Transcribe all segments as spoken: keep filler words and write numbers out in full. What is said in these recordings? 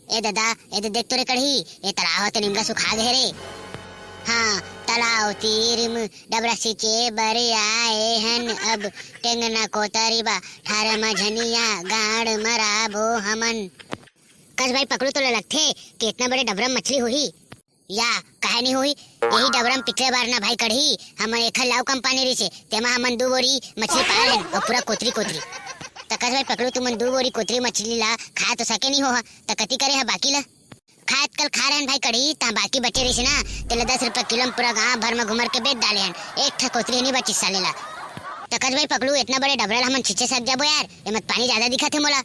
ए ददा, ए दे देख तो रे कढ़ी, ए तलाव ह तो निमगा सुखा गे रे। हाँ, तलाव तीर म डबरा सींचे बर आए हन, अब टेंगना कोतरी बा, ठार म झनिया गाड़ मराबो हमन। कस भाई पकलू, तोला लगथे कि इतना बड़े डबरा म मछली होही? या, काहे नहीं होही? यही डबरा म पिछले बार ना भाई कढ़ी, हमन एखर लाव कम पानी रहिसे, तेमा हमन दू बोरी मछली पाए हन, अउ पूरा कोतरी कोतरी। त कस भाई पकलू, तुमन दू बोरी कोतरी मछली ला खा तो सके नहीं हो, त कति करे ह बाकी ला? खाए त कल खा रहेन भाई कढ़ी, तहाँ बाकी बचे रहिसे ना, तेला दस रुपया किलो म पूरा गांव भर म घुमर के बेच डाले हन, एक ठा कोतरी नहीं बचिस साले ला। त कस भाई पकलू, इतना बड़े डबरा ला हमन छिंचे सक जाबो यार, एमा त पानी ज्यादा दिखत हे मोला।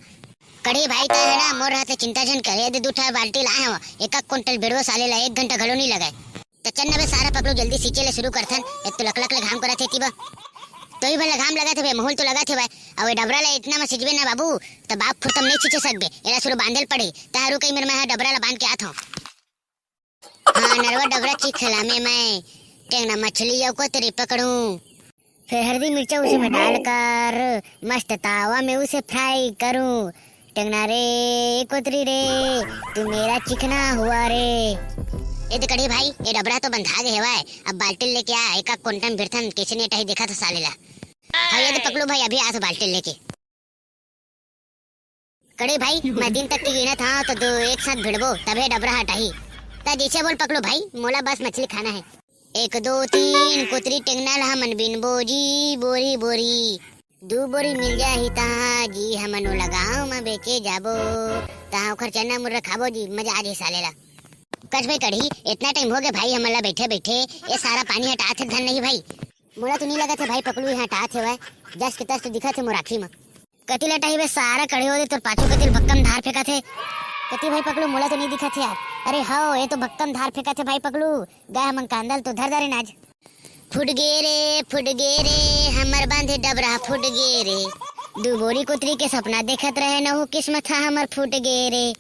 कढ़ी भाई, तैं है ना, मोर रहते चिंता झन करे, ए दे दू ठा बाल्टी लाए हव, एक एक कुंटल बेड़वो साले ला एक घंटा घलो नहीं लगाए। त चल ना बे सारा पकलू, जल्दी सींचे ले शुरू करथन, एक तो लकलक ले घाम करत हे तिबा। तोही भर ले घाम लगत हे बे, महूल तो लगत हे भाई। अउ ए डबरा ला इतना म सींचबे ना बाबू, त बाप फुरतम नहीं सींचे सकबे, एला सुरू बांधे ल पड़ही। तैं रुक, ए मेर मैं ह डबरा ला बांध के आत हव। हाँ, नरवा डबरा चिखला में मैं टेंगना मछली अउ कोतरी पकड़ूं। फिर हल्दी मिर्चा उसी में डालकर मस्त तावा में उसे फ्राई करूं। टेंगना रे, कोतरी रे, तू मेरा चिकना हुआ रे। ए दे कढ़ी भाई, ए डबरा तो बंधा गे हेवय, अब बाल्टी लेके आ, एका कोंटन भिड़थन, कइसे नेटाही देखत हंव साले ला। हाँ, ए दे पकलू भाई, अभी आत हंव बाल्टी लेके। कढ़ी भाई, मैं तीन तक के गिनत हंव, त दू एक साथ भिड़बो, तभे डबरा हटाही। त जइसे बोल पकलू भाई, मोला बस मछली खाना हे। एक, दो, तीन, कोतरी टेंगना ल हमन बिनबो जी, बोरी बोरी। दू बोरी मिल जाही तहाँ जी, हमन ओला गाँव म बेचे जाबो, तहाँ ओखर चना मुर्रा खाबो जी, मजा आ जाही साले ला। कस भाई कढ़ी, इतना टाइम हो गे भाई हमन ला बैठे बैठे, ए सारा पानी हटात हे धन नहीं भाई। मोला तो नहीं लगत हे भाई पकलू यहाँ हटात हेवय, जस के तस तो दिखत हे मोर आँखी म। कति लटाही बे सारा कढ़ी, ओ दे तोर पाछू कति भक्कम धार फेंकत हे। कति भाई पकलू, मोला तो नहीं दिखत हे यार। अरे हव, ए तो भक्कम धार फेंकत हे भाई पकलू, गए हमन कांदा ल तो धर डारेन आज। फूट गे रे, फूट गे रे, हमर बांधे डबरा फूट गे रे। दू बोरी कोतरी के सपना देखत रहे न, वो किस्मत ह हमर फूट गे रे।